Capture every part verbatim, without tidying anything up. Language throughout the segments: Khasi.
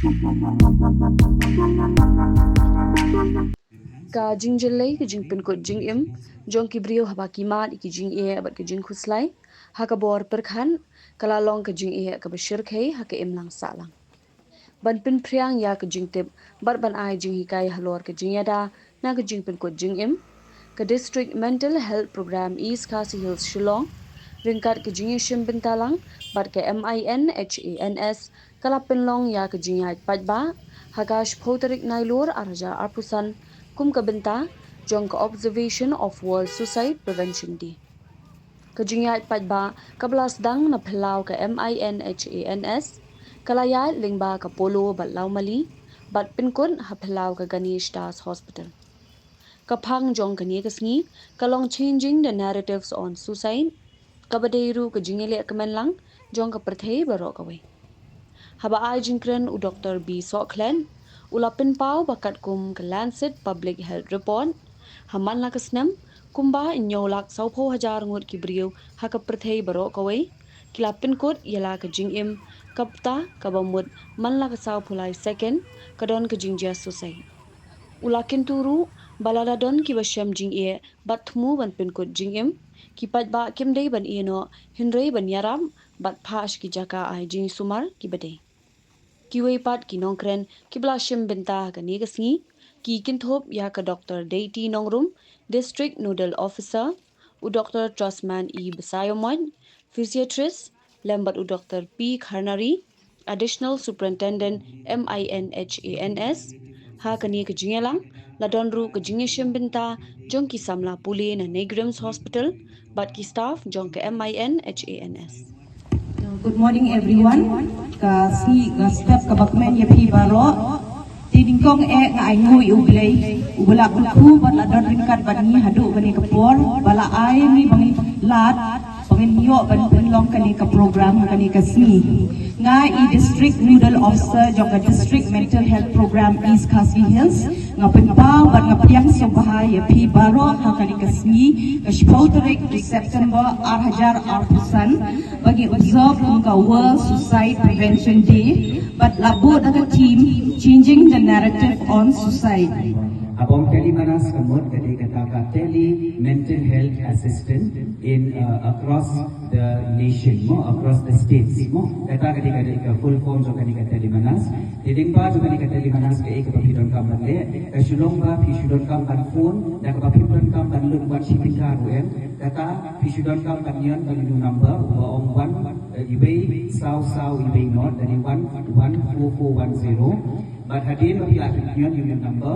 Ka jingjyllei ka jingpynkut jingim jong ki briew haba ki mad ïa ki jingeh bad ka jingkhuslai ha ka bor pyrkhat ka la long ka jingeh kaba shyrkhei ha ka imlang sahlang. Ban pynphriang ïa ka jingtip bad ban ai jinghikai halor ka jingïada na ka jingpynkut jingim, ka District Mental Health Program East Khasi Hills Shillong ryngkat ka jingïashim bynta lang bad ka MINHANS ka la pynlong ïa ka jingïaid paidbah ha ka shiphew tarik Nailur ar hajar arphew san kum ka bynta jong ka Observation of World Suicide Prevention Day. Ka jingïaid paidbah kaba la sdang na phyllaw ka MINHANS ka la ïaid lyngba ka Polo bad Lawmali bad pynkut ha phyllaw ka Ganesh Das Hospital. Ka phang jong kane ka sngi ka long Changing the Narratives on Suicide, kaba dei ruh ka jingïaleh kmen lang jong ka pyrthei baroh kawei. Haba ai jingkren u Doktor B Sohkhlet u la pynpaw ba katkum ka Lancet Public Health Report, ha man la ka snem kumba hynñiew lak sawphew hajar ngut ki briew ha ka pyrthei baroh kawei ki la pynkut ïa la ka jingim, kata kaba mut man la ka sawphew lai second ka don ka jingjia suicide. U la kyntu ruh ba lada don kiba shem jingeh bad thmu ban pynkut jingim, ki paidbah kim dei ban ïeh noh hynrei ban ïarap bad phah sha ki jaka ai jingsumar kiba dei. Kiwei pat ki nongkren kiba la shim bynta ha kane ka sngi ki kynthup ïa ka Doktor Deiti Nongrum, District Nodal Officer, u Doktor Trustman E Basaiawmoit, physiatrist, lem bad u Doktor P Kharnari, Additional Superintendent MINHANS. Ha kane ka jingïalang la don ruh ka jingïashim bynta jong ki samla pule na NEIGRIHMS Hospital bad ki staff jong ka MINHANS. Good morning everyone. Ka sngi, ka step kaba kmen ïa phi baroh. Te nyngkong eh nga ainguh ïa U Blei uba la kyrkhu bad la don ryngkat bad ngi haduh kane ka por, ba la ai ngi ba ngin lad, ba ngin ïoh ban pynlong kane ka program ha kane ka sngi. Nga i District Nodal Officer jong ka District Mental Health Program East Khasi Hills, nga pynpaw bad nga pdiang sngewbha ïa phi baroh ha kane ka sngi, ka shiphew tarik u September ar hajar arphew san, ba ngi observe kum ka World Suicide Prevention Day bad la buh da ka theme Changing the Narrative on Suicide. Haba ong Tele Manas ka mut ka dei kata ka Tele Mental Health Assistant in, uh, across the nation, mo, across the states, mo. Kata ka dei ka, dei ka full form jong kane ka Tele Manas. Te lyngba jong kane ka Tele Manas kaei kaba phi donkam ban leh? Ka shu long ba phi shu donkam ban phone, da kaba phi donkam ban lut wan shi tyngka ruh em. Kata phi shu donkam ban nion ka new number uba ong wan, eh, iwei saw saw iwei nod, da dei one one four four one zero. Bad hadien ba phi la nion ïa u new number,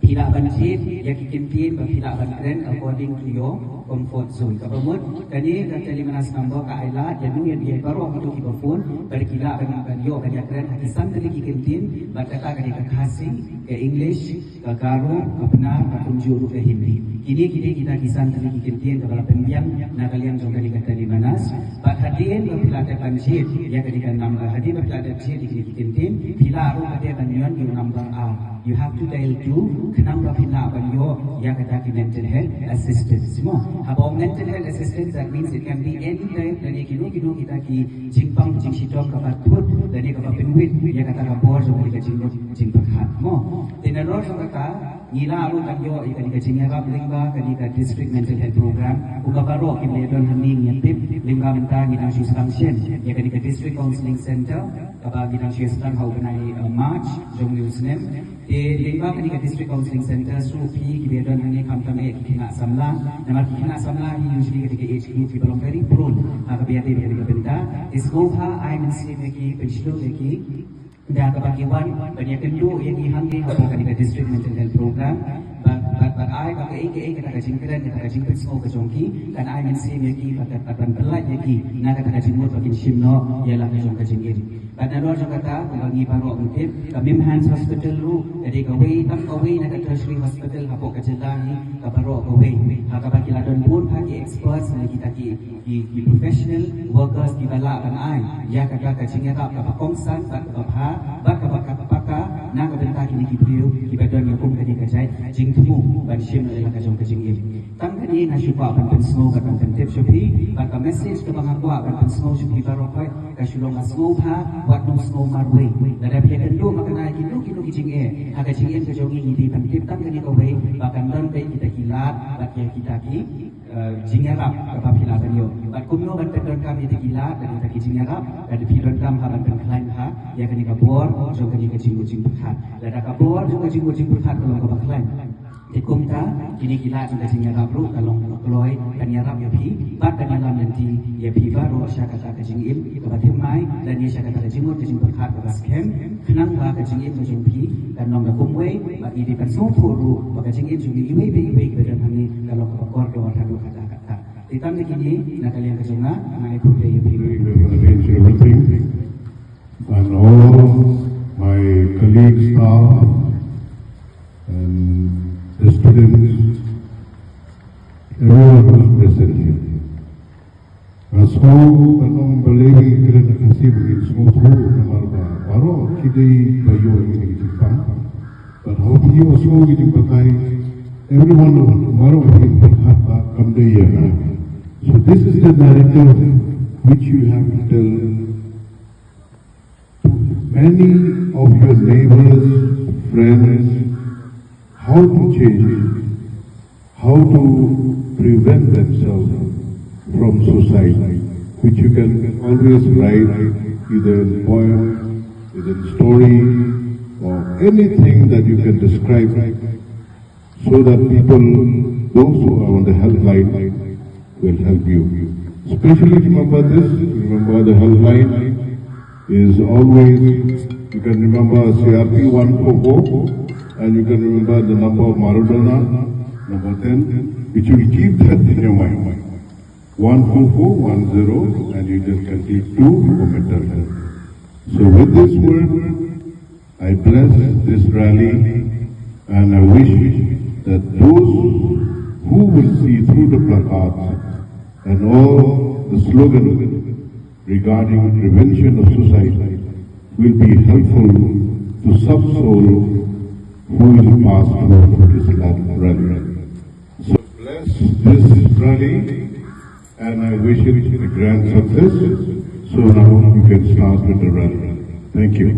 phi lah ban jied ïa ki kyntien ba phi lah ban kren according to your comfort zone. Kaba mut kane ka Tele Manas number ka ai lad ïa uno uno baroh kito kiba phone, ba ki lah ban, ban ïoh ban ïakren ha ki san tylli ki kyntien, bad kata ka dei ka Khasi, ka English, ka Garo, ka Pnar, ka Kumjuh ruh ka Hindi. Kine ki dei kita ki san tylli ki kyntien kaba la pynbiang na ka liang jong kane ka Tele Manas. Bad hadien ba phi la dep ban jied ïa kane ka number, hadien ba phi la dep jied ïa kine ki kyntien, phi lah ruh ban dep ban nion ïa u number ar. You have to dial two khnang ba phin lah ban ïoh ïa kata ki mental health assistance, mo. Haba ong mental health assistance, that means it can be any type, lane kino kino kita ki jingpang jingshitom kaba thut lane kaba pynwit ïa kata ka bor jong kane ka jingmut jingpyrkhat, mo. Te nalor jong kata ngi lah ruh ban ïoh ïa kane ka jingïarap lyngba kane ka District Mental Health Program. Kumba baroh kiba la don hangne ngi tip, lyngba mynta ngi dang shu sdang shen ïa kane ka District Counselling Center kaba ngi dang shu sdang ha u bnai, eh, March jong une u snem. Te lyngba kane ka District Counselling Center, shu phi kiba don hangne khamtam eh ki khynnah samla. Namar ki khynnah samla hi usually ka dei ka age group kiba long very prone ha kaba ïadei bad kane ka bynta. Te sngewbha ai mynsiem ïa ki, pynshlur ïa ki da kaba ki wan ban ïakynduh ïa ngi hangne hapoh kane ka District Mental Health Program. Bad, bad, bad ai ba kaei kaei kata ka jingkren, kata ka jingpynsngew ka jong ki kan ai mynsiem ïa ki bad, bad, bad ban pyllait ïa ki na kata ka jingmut ba kin shim noh ïa la ka jong ka jingim. Bad nalor jong kata, kumba ngi baroh ngi tip, ka MIMHANS Hospital ruh ka dei kawei, tang kawei na ka tertiary hospital hapoh ka jylla hi, ka baroh kawei. Ha kaba ki la don bun bha ki experts lane kita ki, ki, ki professional workers kiba lah ban ai ïa kata ka jingïarap kaba kongsan bad kaba bha bad kaba paka na ka bynta kine ki briew kiba don ïa kum kane ka jait jingthmu ban shim ïa la ka jong ka jingim. Tang kane nga shu kwah ban pynsngew bad ban pyntip Sha phi, bad ka message kaba nga kwah ban pynsngew sha phi baroh khoit, ka shu long ka sngewbha, wat nym sngew marwei. Lada phi ïakynduh makna ïa kino kino ki jingeh ha ka jingim ka jong ngi, ngi dei ban tip tang kane kawei, ba kan don beit kita ki lad bad ïa kita ki, eh, jingïarap kaba phi lah ban ïoh. Bad kumno ban pyndonkam ïa kita ki lad bad ïa kita ki jingïarap? Lada phi donkam ha ban pynkhlaiñ bha ïa kane ka bor jong kane ka jingmut jingpyrkhat. Lada ka bor jong ka jingmut jingpyrkhat ka long kaba khlaiñ, te kumta kine ki lad jong ka jingïarap ruh ka long kaba kloi ban ïarap ïa phi bad ban ïalam lynti ïa phi baroh sha kata ka jingim kaba thymmai, lane sha kata ka jingmut ka jingpyrkhat kaba skhem, khnang ba ka jingim ka jong phi kan long da kumwei. Bad ngi dei ban sngewthuh ruh ba ka jingim jong ngi iwei pa iwei kiba don hangne ka long kaba kordor haduh katta katta. Te tang da kine na ka liang ka jong nga, nga ai khublei ïa phi. Thank you very much for everything. And all my colleagues, staff, and the students, everyone who's present here. Nga sngew ban ong balei ba ngi kren ïa ka Khasi ba ngin sngewthuh namar ba baroh ki dei ba ïoh ïa kine ki jingpang. But haba phi ïoh sngew ki jingbatai, everyone, baroh ki jingpyrkhat ba kam dei ïa nga. So this is the narrative which you have to tell to many of your neighbors, friends, how to change, how to prevent themselves from suicide, which you can always write either in poem, either in story, or anything that you can describe, so that people, those who are on the helpline, will help you. Especially remember this, remember the helpline is always, you can remember C R P one four four, and you can remember the number of Maradona, number ten, which you will keep that in your mind. One four four one zero, and you just can click two for mental health. So with this word, I bless this rally, and I wish that those who will see through the placards and all the slogans regarding prevention of suicide will be helpful to some soul who will pass through this rally. So bless this rally, and I wish it a grand success. So now you can start with the rally. Thank you.